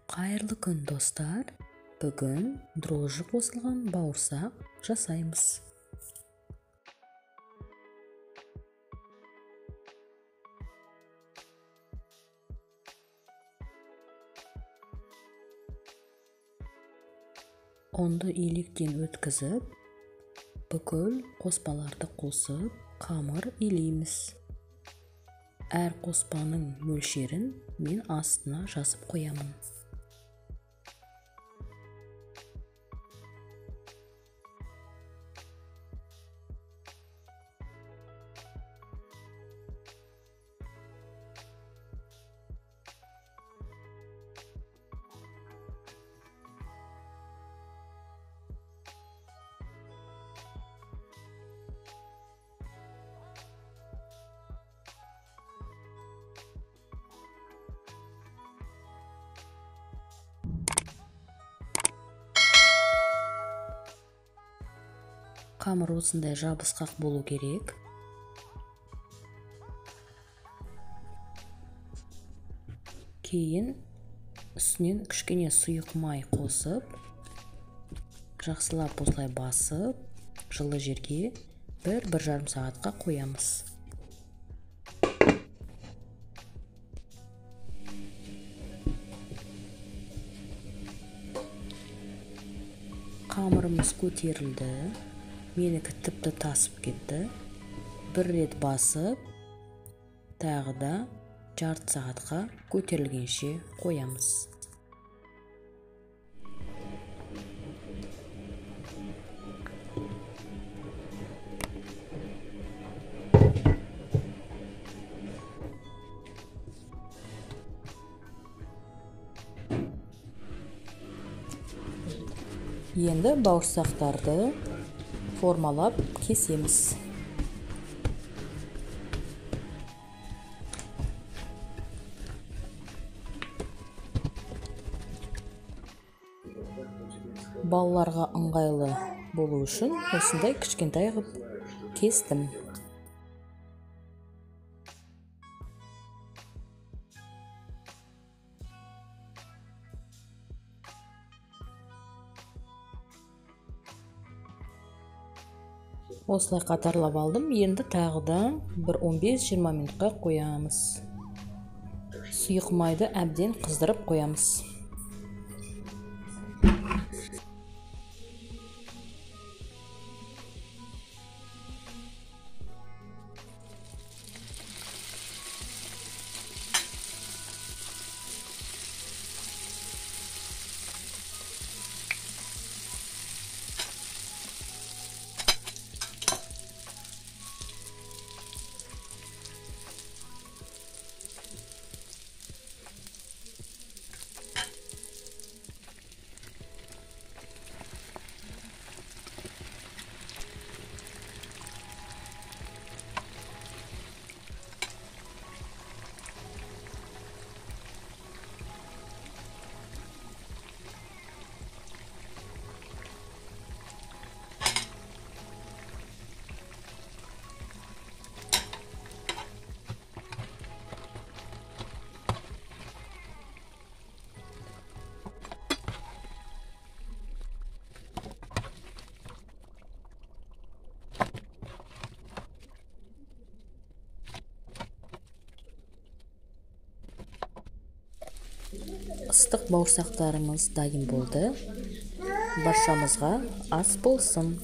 Қайырлы күн, достар! Бүгін дрожжи қосылған бауырсақ жасаймыз. Ұнды електен өткізіп, бүкіл қоспаларды қосып, қамыр илейміз. Әр қоспаның мөлшерін мен астына жазып қоямын. Қамыр осындай жабысқақ болу керек. Кейін үстінен кішкене сұйық май қосып, жақсылап осылай басып, жылы жерге 1-1,5 сағатқа қоямыз. Қамырымыз көтерілді. Менікі тіпті тасып кетті. Бір рет басып, тағы да жарты сағатқа көтерілгенше қоямыз. Енді бауырсақтарды формалап кесеміз. Балаларға ыңғайлы болу үшін осындай кішкентай қылып кестім. Осылай қатарлап алдым. Енді тағы да бір 15-20 минутқа қоямыз. Сұйық майды әбден қыздырып қоямыз. Ыстық бауырсақтарымыз дайын болды. Баршамызға ас болсын.